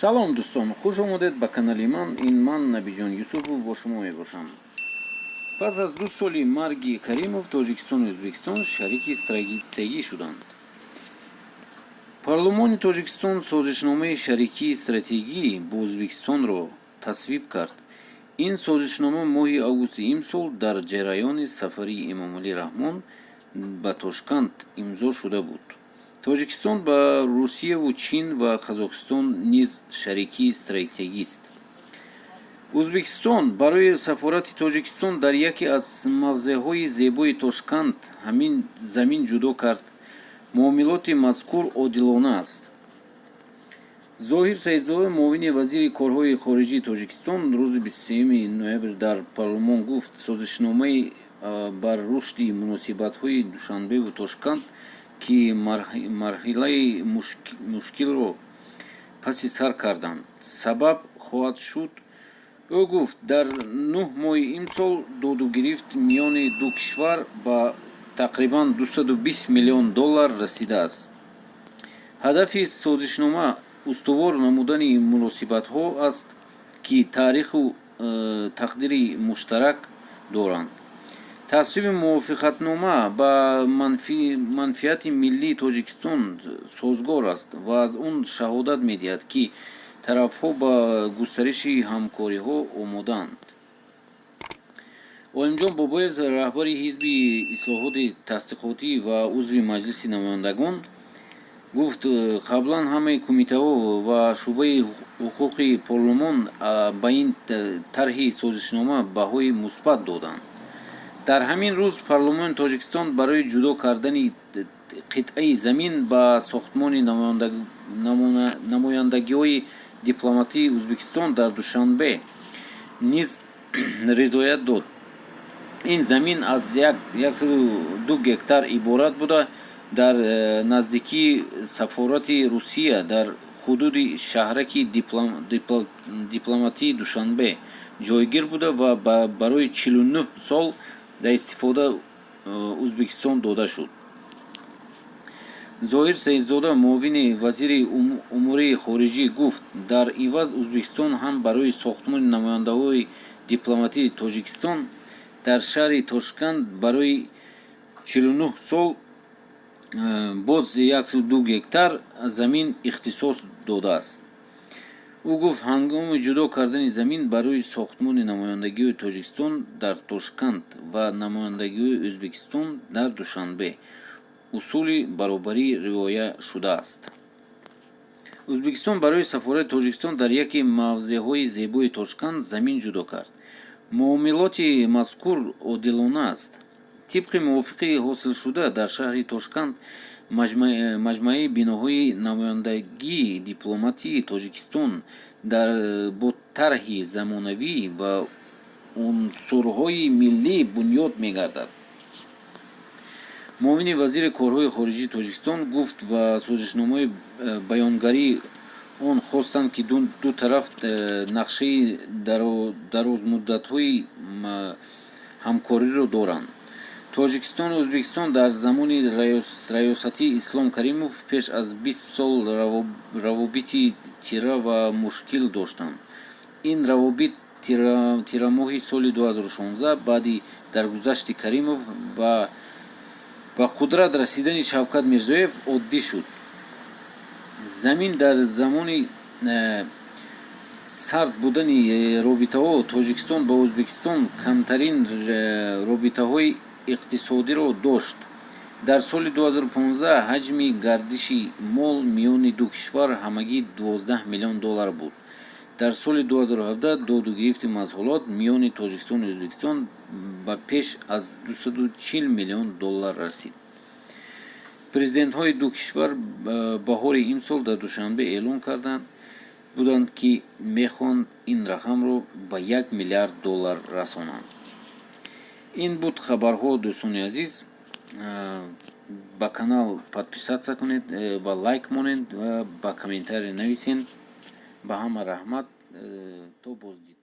Салом, дӯстон, хуш омадед ба канали ман. Ин ман, Набиҷон Юсупов, бо шумо мебошам. Пас аз 2 соли марги Каримов Тоҷикистону Ӯзбекистон шарики стратегӣ шуданд. Парлумони Тоҷикистон созишномаи шарикии стратегӣ бо Ӯзбекистонро тасвиб кард. Ин созишнома моҳи августи имсол дар ҷараёни сафари Эмомалӣ Раҳмон ба Тошканд имзо шуда буд. Тоҷикистон ба Русияву Чин ва Қазоқистон низ шарики стратегист. Ӯзбекистон барои сафорати Тоҷикистон дар яке аз мавзеъҳои зебои Тошканд ҳамин замин ҷудо кард. Муомилоти мазкур одилона аст. Зоҳир Саидзода, муовини вазири корҳои хориҷии Тоҷикистон, рӯзи 23 ноябр дар парлумон гуфт, созишномаи бар рушди муносибатҳои Душанбеву Тошканд, ки марҳилаи мушкилро паси сар карданд, сабаб хоҳад шуд. Ӯ гуфт, дар 9 моҳи имсол додугирифт миёни ду кишвар ба тақрибан 220 миллион доллар расидааст. Ҳадафи созишнома устувор намудани муносибатҳо аст, ки таъриху тақдири муштарак доранд. Тасвиби мувофиқатнома ба манфиати миллии Тоҷикистон созгор аст ва аз он шаҳодат медиҳад, ки тарафҳо ба густариши ҳамкориҳо омодаанд. Олимҷон Бобоев, раҳбари ҳизби Ислоҳоти тасдиқотӣ ва узви Маҷлиси намояндагон, гуфт, қаблан ҳамаи кумитаҳо ва шӯъбаи ҳуқуқи парлумон ба ин тарҳи созишнома баҳои мусбат доданд. Дар ҳамин рӯз парлумони Тоҷикистон барои ҷудо кардани қитъаи замин ба сохтмони намояндагиҳои дипломатии Ӯзбекистон дар Душанбе низ ризоят дод. Ин замин аз 102 гектар иборат буда, дар наздикии сафорати Русия дар ҳудуди шаҳраки дипломатии Душанбе ҷойгир буда ва барои 49 сол дар истифода Ӯзбекистон дода шуд. Зоҳир Саидзода, муовини вазири умури хориҷӣ, гуфт, дар иваз Ӯзбекистон ҳам барои сохтмони намояндагиҳои дипломатии Тоҷикистон дар шаҳри Тошканд барои 49 сол боз 102 гектар замин ихтисос додааст. Ӯ гуфт, ҳангоми ҷудо кардани замин барои сохтмони намояндагиҳои Тоҷикистон дар Тошканд ва намояндагиҳои Ӯзбекистон дар Душанбе усули баробарӣ риоя шудааст. Ӯзбекистон барои сафорати Тоҷикистон дар яке мавзеъҳои зебои Тошканд замин ҷудо кард. Муомилоти мазкур одилона аст. Тибқи мувофиқи ҳосилшуда дар шаҳри Тошканд маҷмӯаи биноҳои намояндагии дипломатии Тоҷикистон бо тарҳи замонавӣ ва унсурҳои миллӣ бунёд мегардад. Муовини вазири корҳои хориҷии Тоҷикистон гуфт, ба созишномаи баёнгари он хостанд, ки ду тараф нақшаи дарозмуддатҳои ҳамкориро доранд. Тоҷикистону Ӯзбекистон дар замони раёсати Ислом Каримов пеш аз 20 сол равобити тира ва мушкил доштанд. Ин равобит тирамоҳи соли 2016 баъди даргузашти Каримов ва ба қудрат расидани Шавкат Мирзиёев оддӣ шуд. Замин дар замони сард будани робитаҳо Тоҷикистон ба Ӯзбекистон камтарин робитаҳои иқтисодиро дошт. Дар соли 2015 ҳаҷми гардиши мол миёни ду кишвар ҳамагӣ 12 миллион доллар буд. Дар соли 2017 додугирифти маҳсулот миёни Тоҷикистону Ӯзбекистон ба беш аз 240 миллион доллар расид. Президентҳои ду кишвар баҳори имсол дар Душанбе эълон карда буданд, ки мехоҳанд ин рақамро ба 1 миллиард доллар расонанд. Ин буд хабарҳо, дӯстони азиз. Ба канал подписаться кунед ва лайк монед ва ба комментарий нависед. Ба ҳама раҳмат, то боздид.